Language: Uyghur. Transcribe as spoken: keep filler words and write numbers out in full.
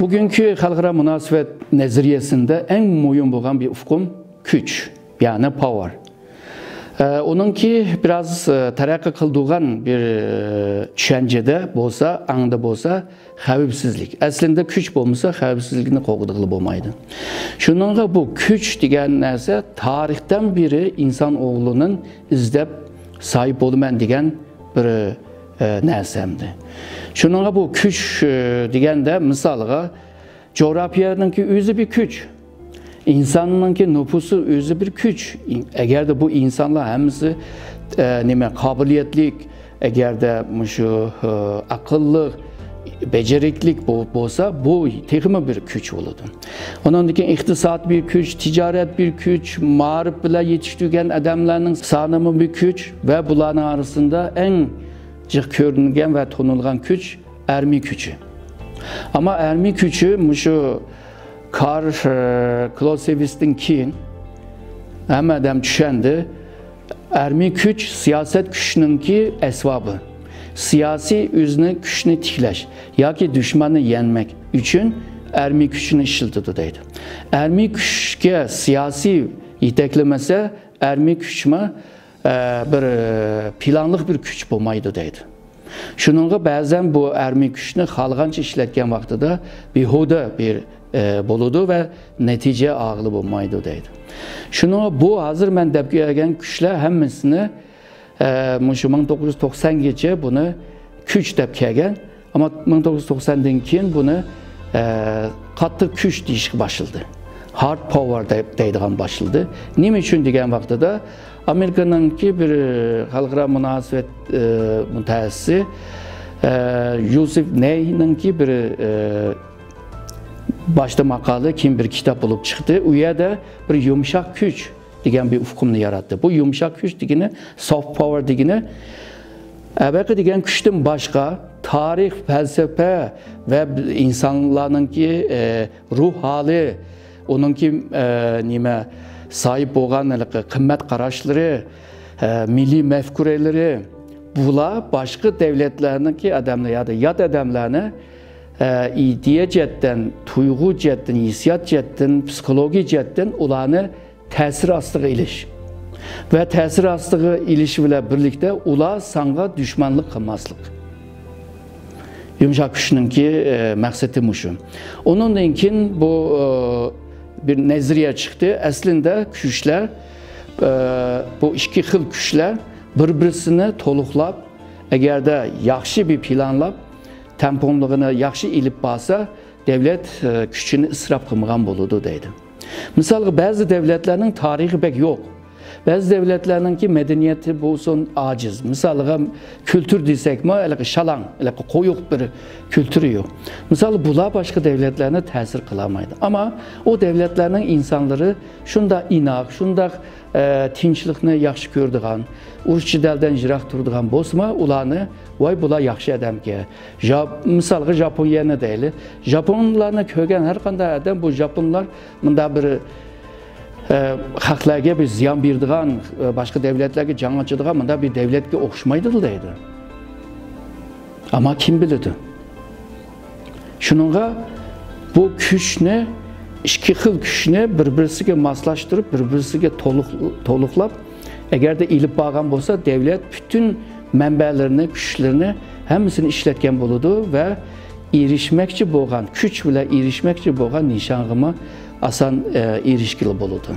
بۈگۈنكى خەلقئارا مۇناسىۋەت نەزەرىيەسىندە ئەڭ مۇھىم بولغان بىر ئۇقۇم كۈچ، يەنى power. ئە، ئۇنىڭكى بىراز، ئە، تەرەققىي قىلدۇرغان بىر، ئە، چۈشەنچىدە بولسا، ئاڭدا بولسا، خەۋپسىزلىك. ئەسلىندە كۈچ بولمىسا، خەۋپسىزلىكنى قوغدىغىلى بولمايدۇ. شۇنىڭغا بۇ كۈچ دېگەن نەرسە تارىختىن بېرى ئىنسان ئوغلىنىڭ ئىزدەپ ساھىب بولىمەن دېگەن بىر، ئە، نەرسە ئەمدى. شۇنىڭغا بۇ كۈچ، ئە، دېگەندە، مىسالغا، جۇغراپىيەنىڭكى ئۆزى بىر كۈچ. ئىنساننىڭكى نوپۇسى ئۆزى بىر كۈچ. ئەگەردە بۇ ئىنسانلار ھەممىسى، ئە، نېمە، قابىلىيەتلىك، ئەگەردە مۇشۇ، ئە، ئەقىللىق، بېجىرىكلىك بو-، بولسا، بۇ تېخىمۇ بىر كۈچ بولىدۇ. ئۇنىڭدىن كېيىن ئىقتىساد بىر كۈچ، تىجارەت بىر كۈچ، مائارىپ بىلەن يېتىشتۈرگەن ئادەملەرنىڭ سانىمۇ بىر كۈچ ۋە بۇلارنىڭ ئارىسىدا ئەڭ جىق كۆرۈنگەن ۋە تونۇلغان كۈچ ئارمىيە كۈچى. ئەمما ئارمىيە كۈچى مۇشۇ كارل، ئە، كلوسېۋىستىن كېيىن ھەممە ئادەم چۈشەندى. ئارمىيە كۈچ سىياسەت كۈچىنىڭكى ئەسۋابى. سىياسىي ئۆزىنىڭ كۈچىنى تىكلەش ياكى دۈشمەننى يەڭمەك ئۈچۈن ئارمىيە كۈچىنى ئىشلىتىدۇ دەيدۇ. ئارمىيە كۈچكە سىياسىي يېتەكلىمىسە، ئارمىيە كۈچمۇ، ئە، بىر، ئە، پىلانلىق بىر كۈچ بولمايدۇ دەيدۇ. شۇنىڭغا بەزەن بۇ ئارمىيە كۈچنى خالىغانچە ئىشلەتكەن ۋاقتىدا بىھۇدە بىر، ئە، بولىدۇ ۋە نەتىجە ئالغىلى بولمايدۇ دەيدۇ. شۇنىڭغا بۇ ھازىر مەن دەپ كەلگەن كۈچلەر ھەممىسىنى، ئە، مۇشۇ مىڭ توققۇز يۈز توقسانغىچە بۇنى كۈچ دەپ كەلگەن. ئەمما مىڭ توققۇز يۈز توقساندىن كېيىن بۇنى، ئە، قاتتىق كۈچ دېيىشكە باشلىدى. Hard power دەپ دەيدىغان باشلىدى. نېمە ئۈچۈن دېگەن ۋاقتىدا ئامېرىكىنىڭكى بىر، ئە، خەلقئارا مۇناسىۋەت، ئە، مۇتەخەسسىسى، ئە، يوزېف نەينىڭكى بىر، ئە، باشتا ماقالە، كېيىن بىر كىتاب بولۇپ چىقتى. ئۇ يەردە بىر يۇمشاق كۈچ دېگەن بىر ئۇقۇمنى ياراتتى. بۇ يۇمشاق كۈچ دېگىنى، soft power دېگىنى، ئەۋەقە دېگەن كۈچتىن باشقا تارىخ، پەلسەپە ۋە ئىنسانلارنىڭكى، ئە، روھ ھالى، ئۇنىڭكى، ئە، نېمە، ساھىب بولغان ھېلىقى قىممەت قاراشلىرى، ئە، مىللىي مەپكۇرىلىرى، بۇلار باشقا دەۋلەتلەرنىڭكى ئادەملەر يا يات ئادەملەرنى، ئە، ئىدىيە جەھەتتىن، تۇيغۇ جەھەتتىن، ھېسسىيات جەھەتتىن، پسىخولوگىيە جەھەتتىن ئۇلارنى تەسىر ئاستىغا ئېلىش ۋە تەسىر ئاستىغا ئېلىش بىلەن بىرلىكتە ئۇلار ساڭا دۈشمەنلىك قىلماسلىق. يۇمشاق كۈچنىڭكى، ئە، مەقسىتى مۇشۇ. ئۇنىڭدىن كېيىن بۇ، ئە، بىر نەزەرىيە چىقتى. ئەسلىندە كۈچلەر، ئە، بۇ ئىككى خىل كۈچلەر بىر-بىرسىنى تولۇقلاپ، ئەگەردە ياخشى بىر پىلانلاپ، تەڭپۇڭلۇقىنى ياخشى ئېلىپ بارسا، دەۋلەت، ئە، كۈچىنى ئىسراپ قىلمىغان بولىدۇ دەيدۇ. مىسالغا، بەزى دەۋلەتلەرنىڭ تارىخى بەك يوق. بەزى دەۋلەتلەرنىڭكى مەدەنىيىتى بولسۇن ئاجىز. مىسالغا، كۈلتۈر دېسەكمۇ، ھېلىقى شالاڭ، ھېلىقى قويۇق بىر كۈلتۈرى يوق. مىسالى، بۇلار باشقا دەۋلەتلەرنى تەسىر قىلالمايدۇ. ئەمما ئۇ دەۋلەتلەرنىڭ ئىنسانلىرى شۇنداق ئىناق، شۇنداق، ئە، تىنچلىقنى ياخشى كۆرىدىغان، ئۇرۇش جېدەلدىن يىراق تۇرىدىغان بولسىمۇ، ئۇلارنى، ۋاي، بۇلار ياخشى ئادەمكەن. ژاپ-، مىسالغا، ژاپونىيەنى دەيلى. ژاپونلارنى كۆرگەن ھەر قانداق ئادەم بۇ ژاپونلار مۇنداق بىر، ئە، خەقلەرگە بىر زىيان بېرىدىغان، ئە، باشقا دەۋلەتلەرگە جەڭ ئاچىدىغان مۇنداق بىر دەۋلەتكە ئوخشىمايدۇ دەيدۇ. ئەمما كىم بىلىدۇ؟ شۇنىڭغا بۇ كۈچنى، ئىككى خىل كۈچنى بىر-بىرسىگە ماسلاشتۇرۇپ، بىر-بىرسىگە تولۇق-، تولۇقلاپ، ئەگەردە ئېلىپ بارغان بولسا، دەۋلەت پۈتۈن مەنبەلىرىنى، كۈچلىرىنى ھەممىسىنى ئىشلەتكەن بولىدۇ ۋە ئېرىشمەكچى بولغان، كۈچ بىلەن ئېرىشمەكچى بولغان نىشانغىمۇ ئاسان، ئە، ئېرىشكىلى بولىدۇ.